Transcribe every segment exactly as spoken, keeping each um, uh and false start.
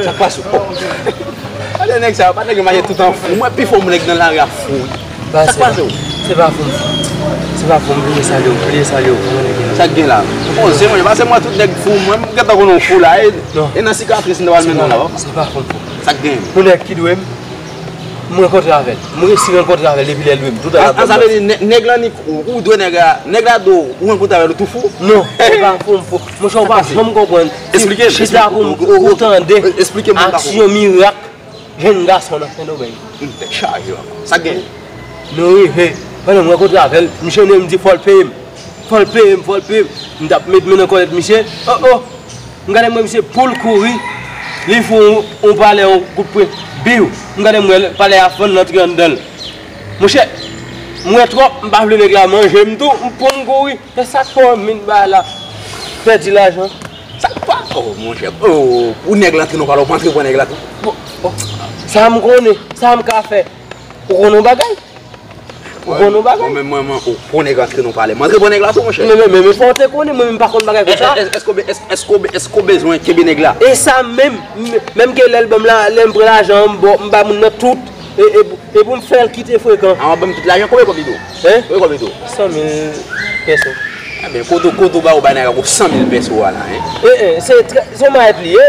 Sa k pase w? Gade nèg sa yo, pa nèg yo mache tout an fou. Mwen pi fò moun nèg nan lari a fou wi. Sa k pase w? Se pa fou m fou. Se pa fou m bliye salye w, bliye salye w. Sa k gen la? Poze mwen, pase mwen tout nèg fou, mwen m gentan konnen w fou la. E, e nan sikatris m ta pral mennen w la. Se pa fou m fou. Sa k gen? Yon nèg ki dwe m, m rankontre avè l. M resi rankontre avè l depi lè l dwe m. Tout an. Sa vle di nèg lan ni ou dwe nèg la, nèg la dwe w, ou rankontre avè l ou tou fou? Non, se pa fou m fou. Monchè, ou pa janm konprann. Esplike m. Chita pou ou tande aksyon mirak jèn gason nan Sendomeng. M tèt chaje la. Sa k gen? Nou rive. Pandan m rankontre avè l, m jennen, m di fò l peye m. Fò l peye m, fò l peye m. M t ap met men nan kòlèt misye. Oh, oh! M gade m wè misye pou l kouri. Li fè yon, yon palè, yon kout pwen. Biw! M gade m wè palè a fann, l antre anndan l. Monchè, m wè twòp, m pa vle nèg la manje m tou, m pran m kouri. E sa k fè w vin bay la? Pèdi lajan. Sa k pa? Oh, monchè. Oh, ou nèg la antre nan palè, ou pa antre pran nèg la tou? Bon, bon. Sa m konnen, sa m ka fè. Ou konnen yon bagay? Ou konnen yon bagay? Mwen menm, mwen, mwen, ou konnen nèg antre nan palè. Mwen antre pran nèg la tou, monchè. Men, men, men, men, fò w te konnen, mwen menm pa konn bagay konsa. Èske, èske, èske, èske w bezwen kenbe nèg la? E sa menm, m, menm ke lè l ban m la, lè m pran lajan an, m ba, m ba moun nan tout. E, e, e pou m fè l kite frekan. A, w ap ban m tout lajan, konbyen kòb li dwe w? Hein? Konbyen kòb li dwe w? San mil pèso. Enben, kote, kote w ba, ou bay nèg la pou san mil pèso a la, hein? E, e, se trè, se yon mayèt li ye.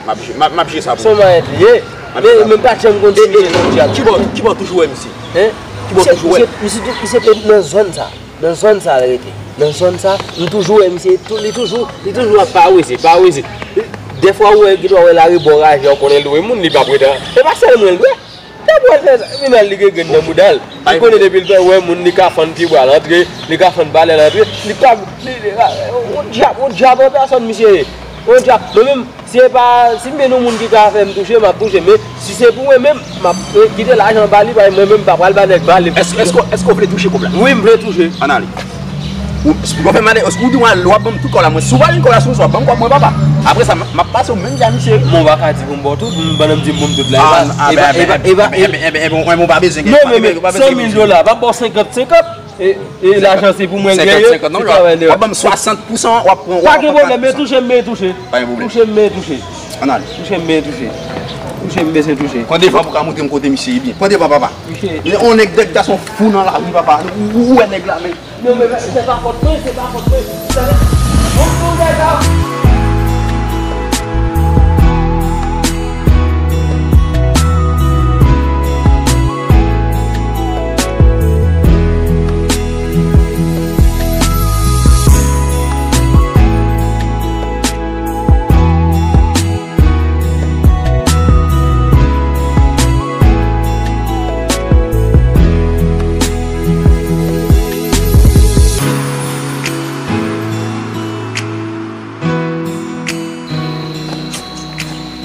M ap jwe, m ap, m ap jwe sa pou ou. Se yon mayèt li ye. Men, men m pa t janm konn si misye se yon djab. Kibò, kibò w toujou wè misye? Hein? Kibò w toujou wè? Misye, misye, misye te nan zòn sa. Nan zòn sa l rete. Nan zòn sa, m toujou wè misye, tou, li toujou, li toujou ap parese, parese. Dèfwa ou wè, gen dwa wè l arebò raje, ou konnen l dwe moun, li p ap ret an. E pa sèl mwen l dwe. Dèfwa l fè sa, vin al li gen grenn nan bouda l. Li konnen depi l fè wè moun, li ka fann pye bwa l antre, li ka fann palè l antre, li pa, li, li, yon djab, yon djab an pèsòn misye ye. Yon djab. Mwen menm, Si e pa, si m gen yon moun ki ka fè m touche, m ap touche. Men, si se pou mwen menm, m ap, eh, kite lajan ba li, paske mwen menm, m pa pral ba nèg ba li. Èske, èske, èske w vle touche kòb la? Wi, m vle touche. Ann ale. Ou, ou fè m ale, ou di mwen, w ap ban m tout kòb la, mwen. Si w pa vin kòb la sou mwen, w ap ban m kòb mwen, papa. Apre sa, m, m ap pase w menm jan misye. Mwen, w pa ka di pou m ba w tout, m, pandan m di m pou m tout la. E pa, e pa, e pa, e pa, e pa, e pa, e pa, mwen pa bezwen. Non, men, men, san mil dola, m ap ba w senkant senkant. E, e lajan se pou mwen genyen, se travay li. W ap ban m swasant pousan, w ap pran, w ap pran. Pa gen pwoblèm, men touche m, men touche. Pa gen pwoblèm. Touche m, men touche. Ann ale. Touche m, men touche. Touche m, bezwen touche. Pran devan pou ka montre m kote misye ye byen. Pran devan, papa. Misye. Men on nèg, nèg gason fou nan lari, papa. Ou, ou wè nèg la, men. Non, men se pa fòt mwen, se pa fòt mwen. Bon, bon, nèg la.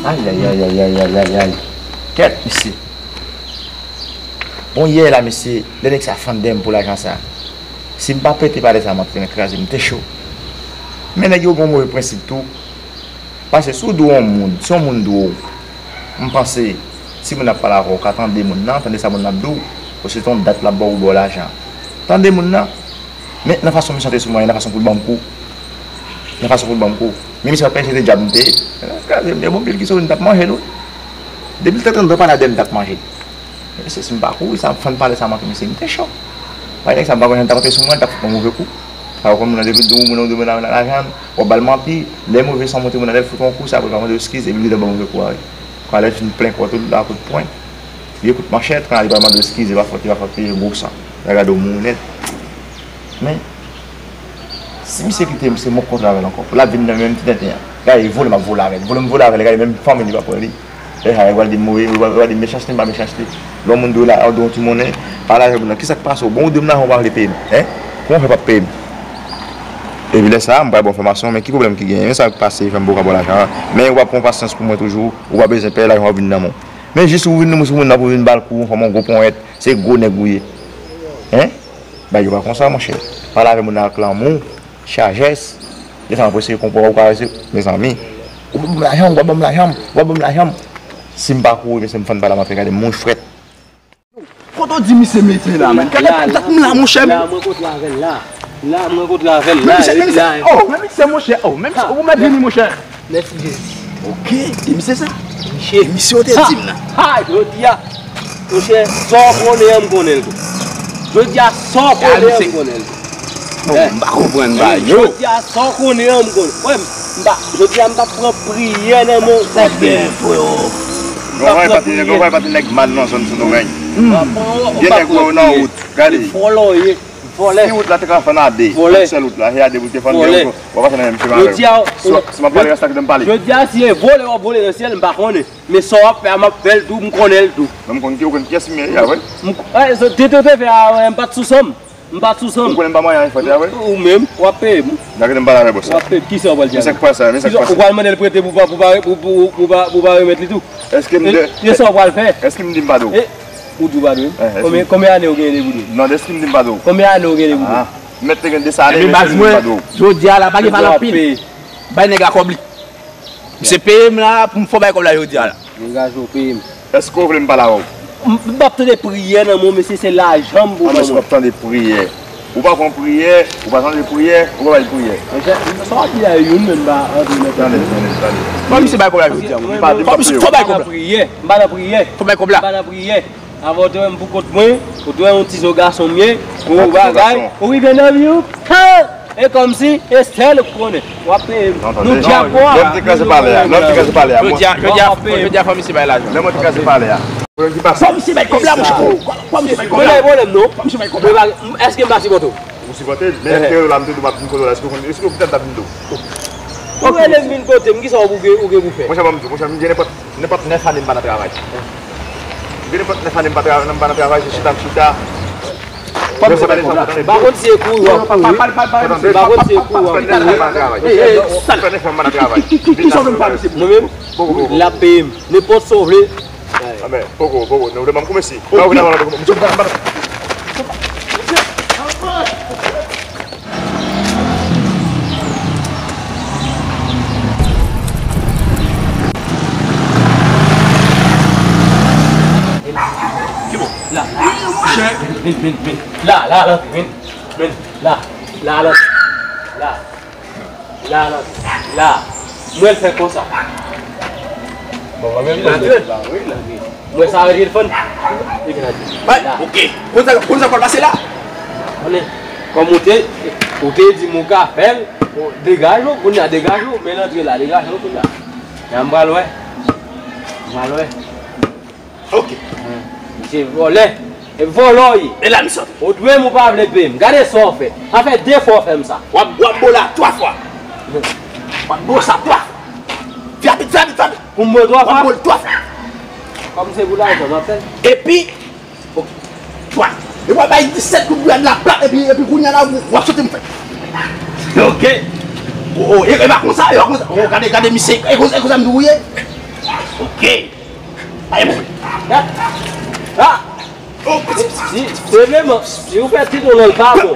Ayayayayayayay. Kèt, mesye. Bon, yè la, mesye, lè nèg sa fann dèyè m pou lajan sa. Si m pa pete palè sa, m ap fè kraze, m te cho. Men nèg yo gen move prensip tou. Paske si w dwe yon moun, si yon moun dwe w, m panse, si moun ap pale avè w, w ka tande moun nan, tande sa moun nan ap di w, paske se yon dat l ap ba w pou ba w lajan. Tande moun nan, men nan fason misye antre sou mwen, nan fason pou l ban m kou. Nan fason pou l ban m kou. Men misye pa t pèse de djab m te ye. Kraze m, de bon pil ki sou m t ap manje l, wi. Depi l t antre nan pale a de m t ap manje l. Mesye, si m pa kouri, sa m fann pale sa manke mesye, m te cho. Paske nèg sa m pa konn jan l t ap antre sou mwen, l t ap fout mwen move kou. Sa w konn moun nan depi l di w moun nan, w dwe moun nan lajan, w ap ba l manti, lè move san monte moun nan, lè l fout yon kou, sa apre l pa mande w eskiz, epi l gentan ba w move kou a, wi. Kwa lè l fin plen kò tou, l ba kout pwen, vye kout manchèt, kwa li pa mande w eskiz, e pa fòt li, pa fòt li, gwo san. L a gade w mouri nèt. Men, si misye kite m, se mwen k kontre avè l ankò. Pou l ap vin nan menm ti tenten an. Gade, e vole m ap vole avè l. Vole m vole avè l, gade, menm fanmi li p ap wè li. E ha, e pral di m move, e pral di m mechanste, m pa mechanste. Lè yon moun dwe la, ou dwe yon ti monnen, pale avè moun nan. Kisa k pase w? Bon, ou dwe m lajan, ou pa vle peye m. Hein? Kòman w fè p ap peye m? Epi lè sa a, m pral ba w enfòmasyon, men ki pwoblèm ki genyen? Men sa k pase, fè m poko ba w lajan an. Men ou ap pran pasyans pou mwen toujou, ou pa bezwen pè, lajan w ap vin nan men w. Men jis ou vin sou moun nan pou vin ba l kou, fè m yon gwo ponyèt, se gwo nèg ou ye. Hein? Bagay yo pa konsa, monchè. Pale avè moun nan ak lanmou, sajès. Desann apre se konpò ou karese. Mezanmi. Ou pa ban m lajan m, ou pa ban m lajan m, ou pa ban m lajan m. Si m pa kouri, mesye, m fann pale m antre gade moun frèt. Kote w di misye mete la, menm? Gade dat m la, monchè. La, mwen kontre avè l la. La, m rankontre avè l la, epi la. Oh, men misye, monchè, oh, men misye, ou mèt vini, monchè. Mèsi Jezi. Ok, e misye sa? Misye. Misye ou te di m nan. Ha, jodi a, monchè, sa w konnen an, m konnen l tou. Jodi a, sa w konnen an, m konnen l tou. Bon, m pa konprann bagay yo. Jodi a, sa w konnen an, m konnen. Wè, m pa, jodi a, m pa pran priyè nan men w. Sa k gen, freo? Gon bagay pa te, gon bagay pa te nèg mal nan zòn Sendomeng. Gen nèg wè w nan wout, gade. Vòlò ye. Vòlè. Si wout la te ka fann a de, vòlè, sèl wout la, se a de pou te fann, w ap pase nan menm chemen avè l. Jodi a, si m ap pale, rès la kite m pale. Jodi a, si e vole w ap vole nan syèl, m pa konnen. Men sa w ap fè a, m ap fè l tou, m konnen l tou. Men m konn ki, ou konn kiyès m ye a, wi. M, eh, sa, te, te, te fè a, eh, m pa t sou san m. M pa t sou san m. Ou konnen m pa manyen anyen fòt a, wi. Ou menm, w ap peye m. Nan kite m pale avè bòs la. W ap peye m, kisa w pral di a? Men sa k pase a, men sa k pase a. Ou pral mande l prete pou pa, pou pa, pou, pou, pou pa, pou pa remèt li tou? Èske m de... E sa w pral fè? Èske m di m pa dwe w? Ou di w pa dwe m? Konbyen, konbyen ane w genyen depi w dwe m? Non, èske m di m pa dwe w? Konbyen ane w genyen depi w dwe m? Ah, mèt te gen de sa ane, men èske m di m pa dwe w? Jodi a la, pa gen pale anpil. Bay nèg la kòb li. Misye peye m la pou m fè w bay kòb la jodi a la. Degaje w, peye m. Èske w vle m pale avè w? M, m p ap tande priyè nan men w, mesye, se lajan m pou ban mwen. Èske w ap tande priyè? Ou pa pran priyè, ou pa tande priyè, ou pa bay priyè. Monchè, sa w ap di a youn menm pa antre nan tèt mwen. Tande, tande, tande. Fò misye bay kòb la jodi a, wi. Fò misye, fò bay kòb la. M pa nan priyè, m pa nan priyè. Fò bay kòb la. M pa nan priyè. Avan w te wè m pou kont mwen, ou te wè yon ti zo gason m ye, ou bagay, ou rive nan vi w, ha! E kòmsi, e sèl ou konnen. W ap peye m. Nou djab, bwa. Lè m te kraze pale a, lè m te kraze pale a, jodi a, jodi a, jodi a fò misye bay lajan. Lè mwen te kraze pale a. Fò misye bay kòb la, monchè. Fò misye bay kòb la. Mwen pa gen pwoblèm, non. Fò misye bay kòb la. Mwen pa, èske m pa sipòte w? Ou sipòte m, men lè m te rele w la, m te di w m ap vin kote w la, èske w konn, èske w gentan t ap vin tou? Ou rele m vin kote m, kisa w pou gen, ou gen pou fè? Monchè, ban m di w, monchè, m gen nenpòt, nenpòt nèf ane m pa nan travay. M gen nenpòt nèf ane m pa tra-, m pa nan travay, se chita m chita. Fò misye bay kòb la. M pa konn si e kouri w ap kouri. M pa konn si e kouri w ap kouri. Fè nèf ane m pa nan travay. Fè nèf ane m pa nan travay. Kisa w vle m fè, mesye? Mwen menm, l ap peye m. Nenpòt sa w vle. Anben, poko, poko, nou vle ban m kòmanse. Ba ou vin avan, m sot ban m. Ki bon? La. Vin, vin, vin, vin. La, la, la, vin. Vin. La, la, la. La. La, la, la. Mwen fè konsa. Bon, mwen menm, mwen wè sa rete l fann. Li vin antre. Bay, la. Ok. Konn sa, konn sa k pral pase la? Konnen, kòm ou te, ou te di m ou ka fè l, degaje w, kounye a degaje w, men l antre la, degaje w kounye a. Nan m pral wè. M pral wè. Ok. Misye vòlè. E vòlò w ye. E la misye. Ou dwe m ou pa vle peye m. Gade sa w fè. Sa fè de fwa w fè m sa. W ap, w ap bo la twa fwa. W ap bo sa twa fwa. Fè rapid, fè rapid, fè rapid. Pou m bo l twa fwa? W ap bo l twa fwa. Kòm se pou lajan, m ap fè l. Epi, ok. Twa. E w ap bay disèt kout gouyad la, plap, epi, epi kounye a la, w ap sote m fè. Ok. O, o, e, e pa konsa, e pa konsa. O, gade, gade misye, e konsa, e konsa m di w ye. Ok. Ay, bon. Ah! Oh, piti, piti. Si, se vleman, si ou fè ti non, non, l pa bon.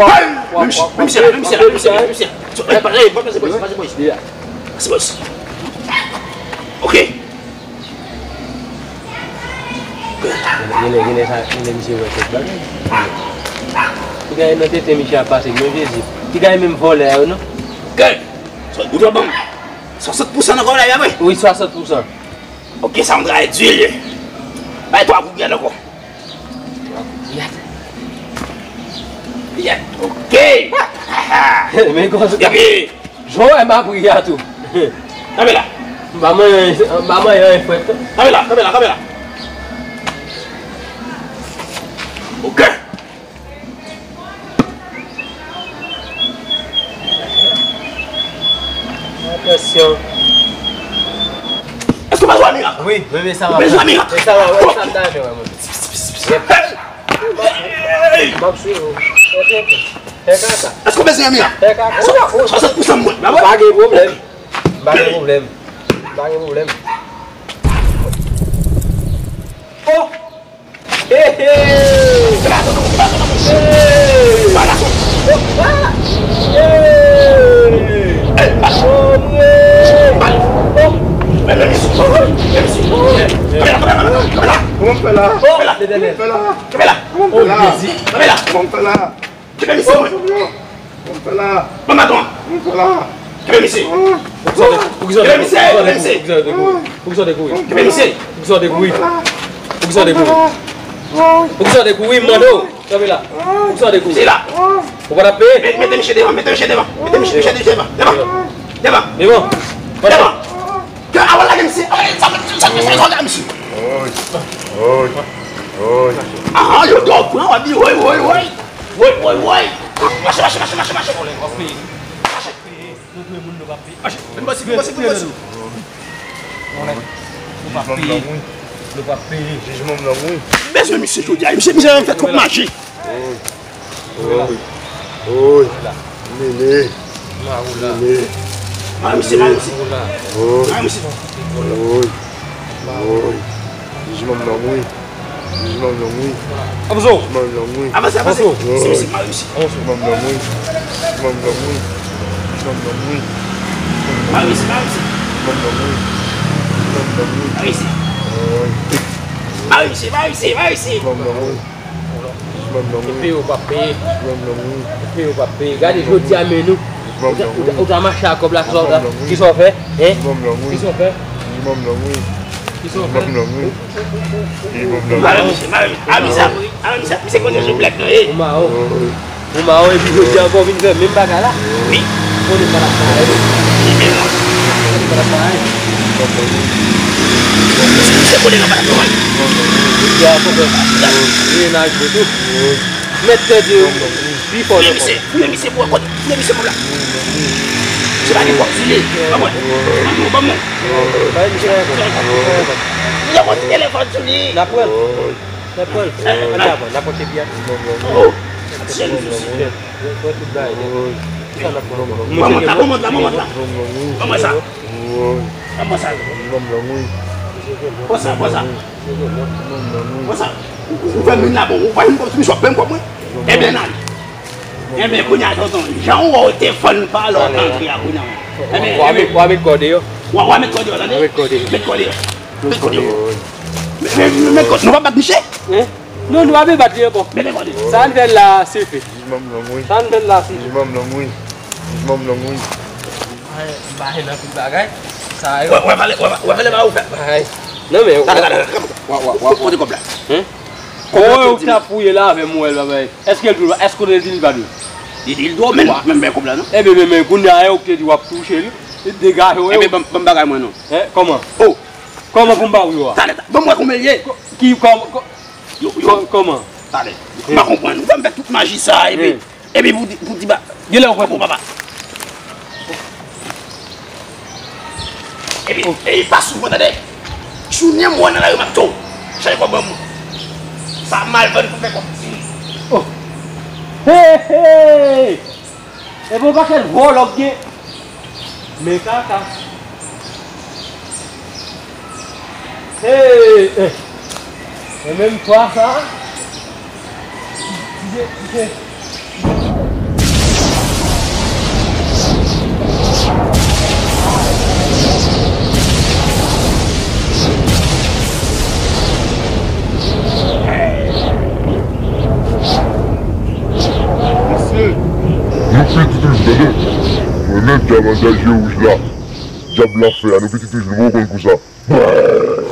Hey! Menm si, menm si, menm si, menm si, menm si. Hey, pa, hey, pa pase boys, pa pase boys. Yeah. Pase boys. Ok. Genlè, genlè sa, genlè misye wè kèk bagay. Ti gay nan tete misye ap pase, non Jezi. Ti gay menm vòlè a yo, non? Ok. Ou dwe ban m swasant pousan nan kòb la, wi. Wi, swasant pousan. Ok, sa m travay di. Bay twa gouyad ankò. Twa gouyad. Gouyad. Ok. Men konsa. Epi, jan w wè m ap ri a tou. Kanpe la. M pa manyen, m pa manyen anyen frèt. Kanpe la, kanpe la, kanpe la. Ok. Atansyon. Èske w bezwen mirak? Wi, wi, wi, sa va. Bezwen mirak? E sa va, wè, sa m ta renmen wè, mwen. Yep. M ap swiv ou. Fè kaka. Fè kaka. Èske w bezwen mirak? Fè kaka. Sa, sa, sa, sa, sa, mwen. Pa gen pwoblèm. Pa gen pwoblèm. Pa gen pwoblèm. Oh! Hey, hey! Hey! Oh, ah! Hey! Oh, mwen! Oh! Kòman fè la? Kòman fè la? Kòman fè la? Kòman fè la? Kòman fè la? Kenbe misye, mwen. Ban m baton an. Kenbe misye. Kenbe misye, kenbe misye. Kenbe misye. Kenbe misye. Poukisa w te kouri? Poukisa w te kouri, m mande w? Kanpe la. Poukisa w te kouri? Misye la. Ou pa t ap peye? Mete misye devan, mete misye devan. Mete misye, misye devan. Devan. Devan. Devan. Devan. Ke a w lage misye. Sa, sa, sa, sa, sa, misye. Oy. Oy. Oy. Ah, yo dò pran, w ap di, woy, woy, woy. Woy, woy, woy. Mache, mache, mache, mache, mache. Mache. Mache. Vin pase, vin pase, vin pase. Nou p ap peye. Nou p ap peye. Jijman m nan mouri. Bezwen misye jodi a. Misye, misye fè twòp maji. Oy. Oy. Mele. Mele. Mare misye, mare misye. Oy. Mare misye. Oy. Oy. Jijman m nan mouri. Jijman m nan mouri. Avanse. Jijman m nan mouri. Avanse, avanse. Avanse. Misye, misye, mare misye. Jijman m nan mouri. Jijman m nan mouri. Jijman m nan mouri. Mare misye, mare misye. Jijman m nan mouri. Jijman m nan mouri. Mare misye. Oy. Mare misye, mare misye, mare misye. Jijman m nan mouri. Jijman m nan mouri. Epi yo p ap peye. Jijman m nan mouri. Epi yo p ap peye. Gade jodi a men nou. Ou ta, ou ta, ou ta mache ak kòb la, kisa w ta, kisa w fè? Hein? Jijman m nan mouri. Kisa w fè? Jijman m nan mouri. Kisa w fè? Jijman m nan mouri. Jijman m nan mouri. Mare misye, mare misye. A misye, a misye, misye konn jwe blèk nan, eh. Ou mare. Ou mare, epi jodi a ankò w vin fè menm bagay la. Wi. Konnen pa t ap parèt. Konnen pa t ap parèt. Misye konnen nan pa t ap parèt. Jodi a ankò fè. Mennaj mwen tou. Mèt tèt yo. Pi fò nan kò. Fouye misye, fouye misye pou wè kote, fouye misye pou la. Se pa nenpòt zile. Ban mwen. Ban mwen, ban mwen. Bay misye yon kòb. Yo konn telefòn sou li. N a pran l. N a pran l. N a pran l. N a pran kepi a. Oh. Jezi. Pran tout bagay. Sa n ap pran ankò? Ban mwen sa, ban mwen la, ban mwen la. Ban mwen sa. Ban mwen sa. Pran sa, pran sa. Konsa, ou, ou, ou fè moun la bon, ou pa yon kòb sou misye, w ap peye m kòb mwen. Ebyen, n ale. Ebyen, kounye a, tonton, jan w wè w te fann pa lè w t antre a, kounye a. Ebyen, w a met, w a met kò deyò. W a, w a met kò deyò, tande? W a met kò deyò. Met kò deyò. Met kò deyò. Met, met, met kò, nou pa bat misye? Hein? Non, nou pa vle bat li ankò. Met kò deyò. Sa n fè la, se fè. Jijman m nan mouri. Sa n fè la, se fè. Jijman m nan mouri. Jijman m nan mouri. Ay, m pa nan tout bagay. Sa yo. Wè, wè, valè, wè, wè, valè, ba ou fè. Ay. Non, men, talè, talè, talè, wè, wè, wè, kote kòb la? Hein? Kòman ou ta fouye la avè m, wè, baba? Èske l dwe, èske w te di li pa dwe? Li di l dwe, men, men, men kòb la, non? Ebyen, men, men, kounye a, ou te di w ap touche li. Degaje w. Ebyen, ban m, ban m bagay mwen, non. Hein? Kòman? Oh! Kòman pou m ba ou yo a? Talè, talè, ban m wè kòman l ye. Ki, kòman, kò-, yo, yo. Kò-, kòman? Talè. M pa konprann. Ou fè m fè tout maji sa, epi Epi pou di, pou di ba, gen lè w kwè pou papa. Epi, epi pa souvan tande. Jounen m wè nan lari m ap tou. Chaje kòb ban mwen. Sa mal vann pou fè kòb ti. Oh. Hey, hey! Epi yon pakèt vòlò k gen. Men kaka. Hey, eh. E menm fwa sa. Mesye, yon pitit wouj tande. Mwen menm dyab an dyab je wouj la. Dyab lanfè a, nou pitit wouj nou poko konn kou sa.